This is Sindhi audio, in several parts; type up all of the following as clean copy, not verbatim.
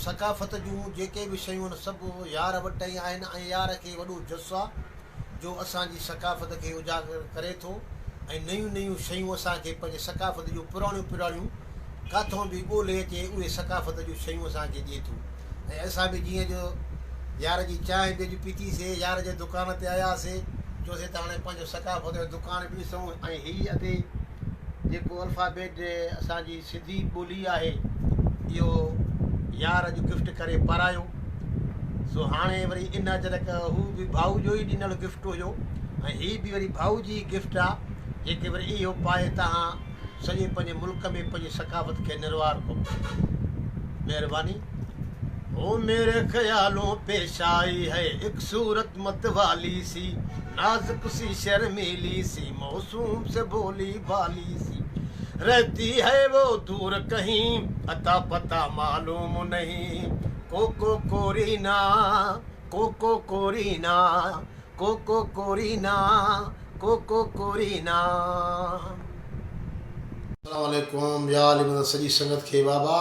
ثقافت جون جيڪي به شيون آهن سڀ يار وٽ ئي آهن ۽ يار کي وڏو جس آ جو اسان جي ثقافت کي اجاگر ڪري ٿو ۽ نيون نيون شيون اسان کي پنهنجي ثقافت جون پراڻيون پراڻيون ڪاٿون به ڳولهي اچي اهي ثقافت جون شيون اسان کي ڏئي ٿو ۽ اسان به جيئن جو يار جي چانهه به اڄ پيتي سي يار جي دڪان تي آيا سي چيوسي ته هاڻي پنهنجو ثقافت جو دڪان به ڏسون ۽ هي ادي جيڪو الفابيٽ اسان جي سنڌي ٻولي آهي اهو يار اڄ گفٽ ڪري پارايو سو هاڻي وري ان اجرڪ هو به ڀائو جو ئي ڏنل گفٽ هيو ۽ هي به وري ڀائو جي ئي گفٽ آ جيڪي وري اهو پائي تهان سڄي پنهنجي ملڪ ۾ پنهنجي ثقافت کي نروار ڪو مهرباني. هو ميري خيالون پيش آئي هي اڪ صورت متوالي سي نازڪ سي شرميلي سي موسوم سي ڀولي ڀالي سي رهتي هي وو دور ڪهين اتا پتا معلوم نهين ڪوڪو ڪورينا ڪوڪو ڪورينا ڪوڪو ڪورينا ڪوڪو ڪورينا. السلام عليڪم يا علي مدد سڄي سنگت کي بابا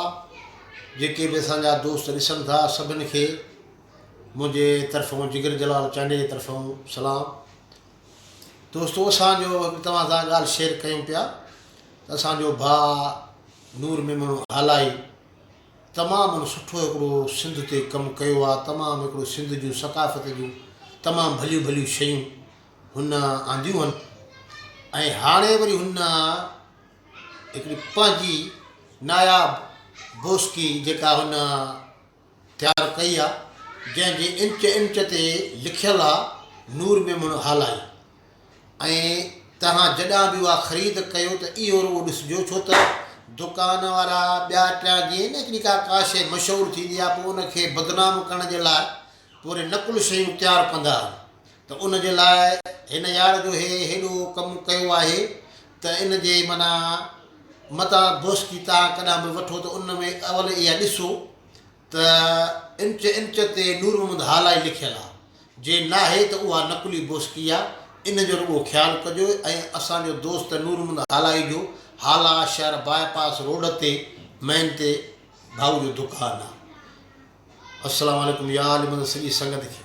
جيڪي به اسان جا دوست ڏسن ٿا سڀن کي منهنجي طرفون جگر جلال چانڊيي جي طرفون سلام دوستو اسان جو هڪ توهان سان ڳالهه شيئر ڪيون پيا ته اسان جو ڀاء نور ميمڻ هالائي تمام ان سٺو هڪڙو سنڌ تي ڪم ڪيو آ تمام هڪڙو سنڌ جون ثقافت جون تمام ڀليون ڀليون شيون هن آنديون هن ۽ هاڻي وري هن هڪڙي پنهنجي ناياب بوسڪي جيڪا هن تيار ڪئي آ جنهن جي انچ انچ تي لکيل آ نور ميمڻ هالائي ۽ توهان جڏان به اها خريد ڪيو ته اهو رڳو ڏسجو ڇو ته دڪان وارا ٻيا ٽيان جيئن نه هڪڙي ڪا ڪا شيء مشهور ٿيندي آهي پوء ان کي بدنام ڪرڻ جي لاء پوء وري نقل شيون تيار ڪندا آهن ته ان جي لاء هن يار جو هي هيڏو ڪم ڪيو آهي ته ان جي معنيٰ متان بوسڪي توهان ڪڏهن به وٺو ته ان ۾ اول اها ڏسو ته انچ انچ تي نور محمد هالائي لکيل آ، جي ناهي ته اها نقلي بوسڪي آ، ان جو رڳو خيال ڪجو ۽ اسان جو دوست نور محمد هالائي جو هالا شهر باء پاس روڊ تي مين تي ڀائو جو دڪان آ. السلام عليڪم يا علي مدد سڄي سنگت کي.